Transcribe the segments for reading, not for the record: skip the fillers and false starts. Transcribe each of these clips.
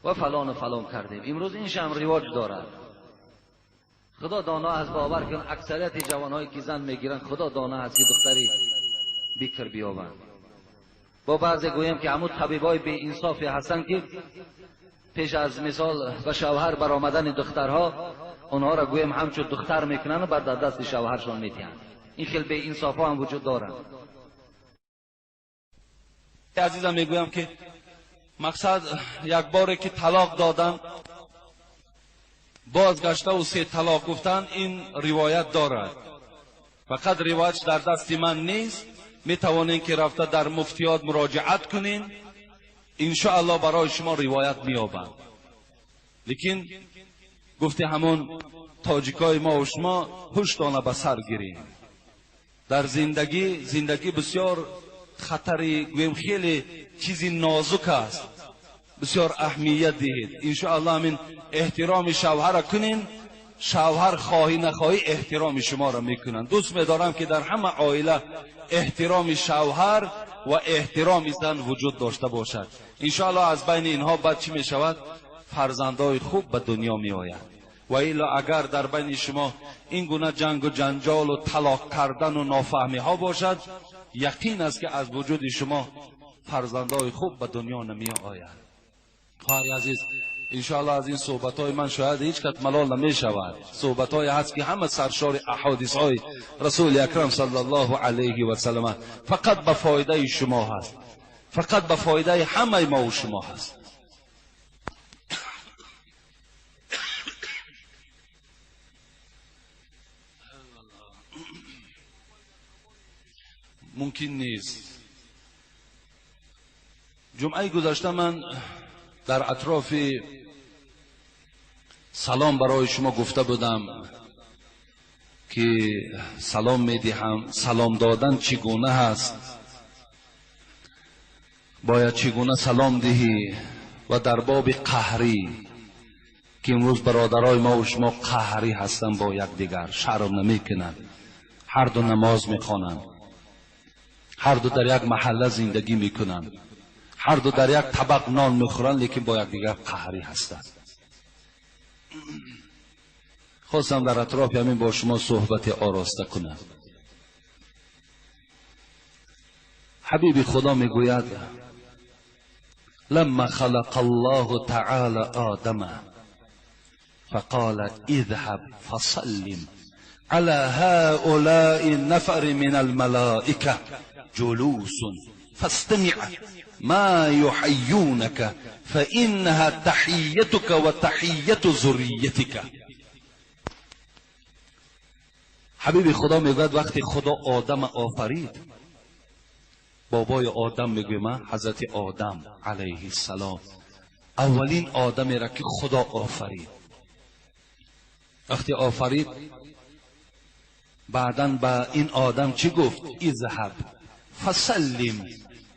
و فلان و فلان کردیم. امروز این هم رواج دارد. خدا دانا از باور کن اکثریت جوانهایی که زن میگیرن خدا دانا است که دختری بیکر بیابند. با بعضی گویم که همون طبیبای بی انصافی هستن که پیش از مثال به شوهر برآمدن دخترها اونها را گویم همچون دختر میکنن و بعد در دست شوهرشان میتیند. این خیلی بی انصاف ها هم وجود دارند. عزیزم میگویم که مقصد یک باره که طلاق دادن بازگشته و 3 طلاق گفتن این روایت دارد. فقط روایت در دست من نیست. میتوانین که رفته در مفتیات مراجعت کنین، انشاءالله برای شما روایت میابند. لیکن گفته همون تاجیکای ما و شما هوشتانه به سر گیرین. در زندگی بسیار خطری، گویم خیلی چیزی نازک است، بسیار اهمیت دهید. انشاءالله همین احترام شوهر را کنین، شوهر خواهی نخواهی احترام شما را میکنن. دوست میدارم که در همه عائله احترام شوهر و احترام زن وجود داشته باشد. انشاءالله از بین اینها بعد چی میشود؟ فرزندای خوب به دنیا میآید. و الا اگر در بین شما این گونه جنگ و جنجال و طلاق کردن و نافهمی ها باشد، یقین است که از وجود شما فرزندای خوب به دنیا نمی آید. خواهر عزیز، انشاءالله از این صحبت های من شاید هیچ کس ملال نمی شود. صحبت های هست که همه سرشار احادیث های رسول اکرم صلی الله علیه و سلم فقط به فایده شما هست، فقط به فایده همه ما و شما هست. ممکن نیست. جمعه گذشته من در اطراف سلام برای شما گفته بودم که سلام میدهم، سلام دادن چگونه هست، باید چگونه سلام دهی، و در باب قهری که امروز برادرای ما و شما قهری هستن با یکدیگر، شرم نمیکنن، هر دو نماز میخوانند، هر دو در یک محله زندگی میکنند، هر دو در یک طبق نان میخورند، لیکن با یکدیگر قهری هستند. خواستم در اطراف همین با شما صحبت آراسته کنم. حبیب خدا میگوید لما خلق الله تعالی آدم فقال اذهب فسلم على هؤلاء النفر من الملائكة جلوس فاستمع ما يحيونك فإنها تحيتك وتحية ذريتك. حبیب خدا میگوید وقتی خدا آدم آفرید، بابای آدم میگویم حضرت آدم علیه السلام، اولین آدمی را که خدا آفرید، وقتی آفرید بعداً به این آدم چی گفت؟ اذهب فسلم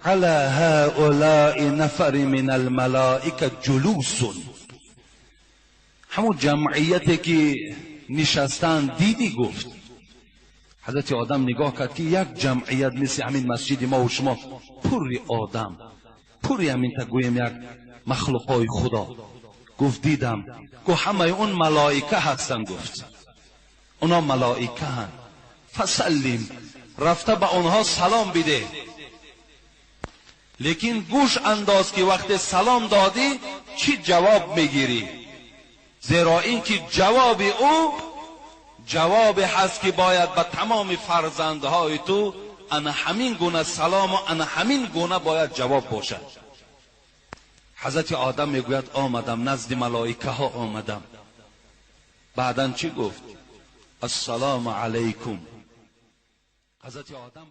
على هؤلاء نفر من الملائکه جلوس. همون جمعیتی که نشستن دیدی؟ گفت حضرت آدم نگاه کرد که یک جمعیت مثل همین مسجد ما و شما، پر آدم، پر همین تا گویم یک مخلوقای خدا. گفت دیدم. گفت همه اون ملائکه هستن. گفت اونا ملائکه هن. فسلم، رفته به اونها سلام بده، لیکن گوش انداز که وقت سلام دادی چی جواب میگیری، زیرا اینکه جواب او جواب هست که باید به تمام فرزندهای تو انا همین گونه سلام و انا همین گونه باید جواب باشد. حضرت آدم میگوید آمدم نزد ملائکه ها آمدم. بعدا چی گفت؟ السلام علیکم. حضرت آدم